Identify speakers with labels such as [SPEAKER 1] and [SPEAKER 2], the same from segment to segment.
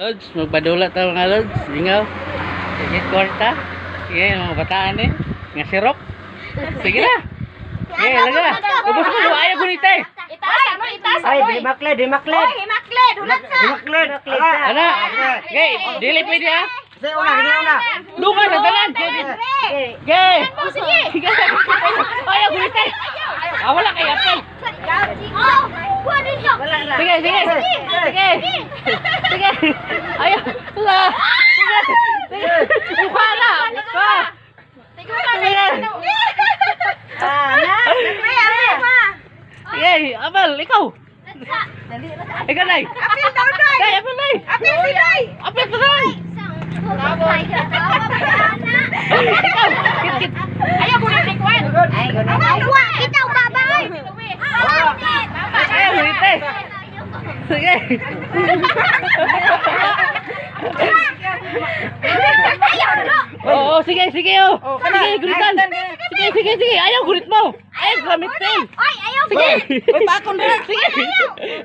[SPEAKER 1] Lods, magbadula ta, mga lods. Ingaw. Sige, kwarta. Sige, mga bataan eh. Nga sirop. Sige na. Sige, laga. Ubos mo, ayaw gunita eh.
[SPEAKER 2] Itaas, ano? Itaas,
[SPEAKER 3] Ay, di makle, di makle.
[SPEAKER 2] Oy, himakle, dulat sa.
[SPEAKER 3] Di makle.
[SPEAKER 1] Ana. Okay, dili pwede ah.
[SPEAKER 3] Kasi una, kasi una.
[SPEAKER 1] Dungan sa tanan. Okay.
[SPEAKER 2] Oh, sige.
[SPEAKER 1] Sige. Ayaw gunita eh. Ah, wala kay apel.
[SPEAKER 2] Oh, kuha din siya.
[SPEAKER 1] Sige, sige. Sige. Sige. Ayaw. La. Sige. Sige. Mukha na. Mukha.
[SPEAKER 2] Tingnan ka na.
[SPEAKER 1] Sige, Abel, ikaw. Ikaw, Nay.
[SPEAKER 2] Apil daw, Day.
[SPEAKER 1] Nay, Abel, Nay.
[SPEAKER 2] Apil si Day.
[SPEAKER 1] Apel to, Nay. Ikaw, kit, kit.
[SPEAKER 2] Ayaw ko na tikwan. Kuha, itaw, babay.
[SPEAKER 1] Ayaw, ulit eh. Sige.
[SPEAKER 2] Ayaw, no.
[SPEAKER 1] Oo, sige, sige, oh. Sige, gulitan. Sige, sige, sige. Ayaw, gulit mo. Ayaw, gamit tail.
[SPEAKER 2] Ay, ayaw.
[SPEAKER 1] Sige. Uy, paakon rin. Sige.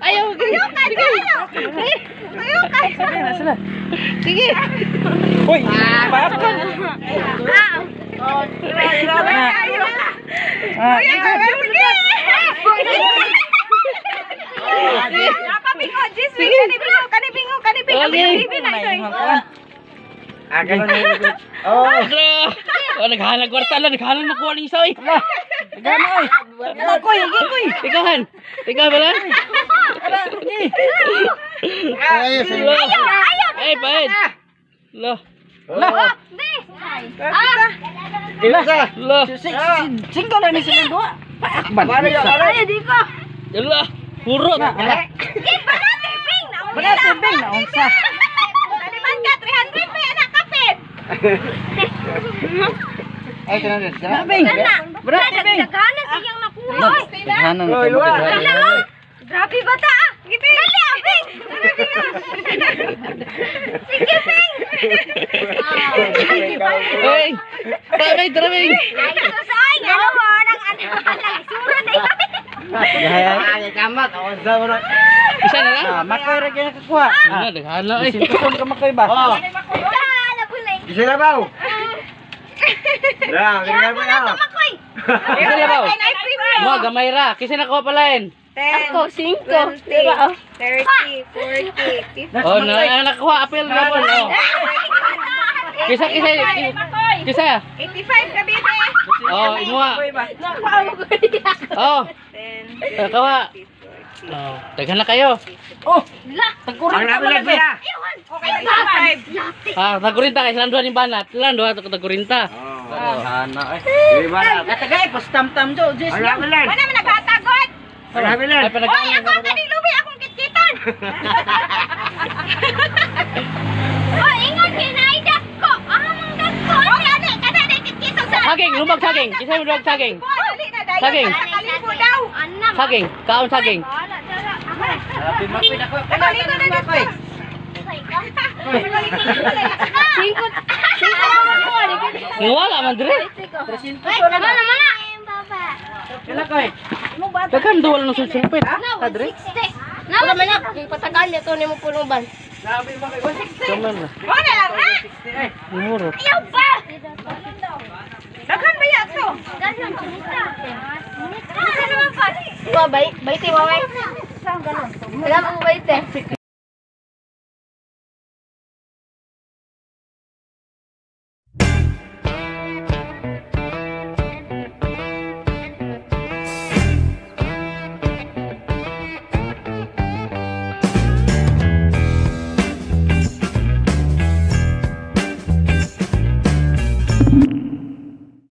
[SPEAKER 1] Ayaw, sige. Sige. Sige.
[SPEAKER 2] Ayaw kayo.
[SPEAKER 1] Sige. Sige.
[SPEAKER 3] Uy, paakon.
[SPEAKER 2] Ayaw.
[SPEAKER 3] Ah,
[SPEAKER 2] Napabingo, Jis, kani bingo, kani bingo, kani bingo,
[SPEAKER 1] Okay.
[SPEAKER 2] kani bingo na ito.
[SPEAKER 3] Ah, ganun na. Oh.
[SPEAKER 1] Oh, naghalang kwarta lang, naghalang nakuha ng isa, oy.
[SPEAKER 3] Gano oy. Koy, higi koy.
[SPEAKER 1] Ikaw, Han. Ikaw, Balan.
[SPEAKER 3] Ay, sige.
[SPEAKER 2] Ayaw, ayaw.
[SPEAKER 1] Ay, pahid. Lo.
[SPEAKER 3] La.
[SPEAKER 2] Ah,
[SPEAKER 3] Ila.
[SPEAKER 1] Lo.
[SPEAKER 3] Singko na ni silang duha. Paakban.
[SPEAKER 2] ayaw di ko.
[SPEAKER 1] Lo. Hurot.
[SPEAKER 2] Gid ba na tibing?
[SPEAKER 3] Wala tibing na unsa.
[SPEAKER 2] Taliban ka 300 pa anak kapit.
[SPEAKER 3] Ay, kanan din.
[SPEAKER 2] Kana. Tibing. Daghanan siyang nakuha. Oy.
[SPEAKER 1] Naghalang na
[SPEAKER 3] Oy, luwa.
[SPEAKER 2] Dali oh. Grabe bata ah. Dali ah, Bing. Sige, Bing.
[SPEAKER 1] Oy. Tara, tara, Bing.
[SPEAKER 2] Ay, sus, ay, ano mo nang ano lang sura na yun.
[SPEAKER 3] Ay, kamat. Unsa mo na.
[SPEAKER 1] Isa na lang.
[SPEAKER 3] Ah, makoy ra gyud nakakuha.
[SPEAKER 1] Ano, naghalang eh.
[SPEAKER 3] Sintuson ka makoy ba? Oh.
[SPEAKER 2] Tala pulay.
[SPEAKER 3] Isa na ba? Da, ganyan pa na.
[SPEAKER 2] Makoy.
[SPEAKER 1] Isa na ba? Mga gamay ra. Kisa nakuha palain.
[SPEAKER 2] Ako, 5. Diba?
[SPEAKER 4] 30, 40, 50.
[SPEAKER 1] Oh, na nakuha apel na po. Oh. Kisa, kisa, kisa.
[SPEAKER 4] 85 ka, bebe.
[SPEAKER 1] Oh, imuha. Oh,
[SPEAKER 4] 10,
[SPEAKER 1] nakawa. Oh, daghan na kayo.
[SPEAKER 3] Oh,
[SPEAKER 2] La.
[SPEAKER 3] ang labi na.
[SPEAKER 4] Okay, 85.
[SPEAKER 1] Ah, tagurinta kay silang duha ni banat. Silang duha tagurinta.
[SPEAKER 3] Oh. Ana eh. Di ba na?
[SPEAKER 5] Katagay, pastam-tam do. Diyos
[SPEAKER 3] Ang labi lang.
[SPEAKER 4] Wala man naghatagod.
[SPEAKER 3] Ang labi lang.
[SPEAKER 1] Ay, panag
[SPEAKER 4] Oy, ako ang kaning lubi, akong kitkitan.
[SPEAKER 2] Oh, ingon kay naidak ko. Ah, mang dako.
[SPEAKER 4] Oy, ani, kada ni kitkitan sa.
[SPEAKER 1] Saging, lumag saging. Kisa mo lumag saging.
[SPEAKER 4] Dali na dayon.
[SPEAKER 1] Saging.
[SPEAKER 4] Sa kalibo daw.
[SPEAKER 2] Ana.
[SPEAKER 1] Saging, kaon saging.
[SPEAKER 2] Wala, dara.
[SPEAKER 5] Happy makoy na ko.
[SPEAKER 4] Nakaliko na dito.
[SPEAKER 2] Cinco. Cinco lang ko.
[SPEAKER 1] Wala man dire.
[SPEAKER 2] Ay, mana mana.
[SPEAKER 5] Kila koy.
[SPEAKER 1] Daghan duwa lang sulpit.
[SPEAKER 2] Na, 160. Na, mana. Patagal nito nimo punuban.
[SPEAKER 5] Labi makoy 160.
[SPEAKER 1] Kaman na.
[SPEAKER 4] Wala lang na.
[SPEAKER 1] Murot.
[SPEAKER 2] Ayaw pa.
[SPEAKER 4] Daghan ba ya to?
[SPEAKER 2] Ganon, kumita. Ano naman pa? Wa, bay, bayti, wa, bay. Alam mo, bayti.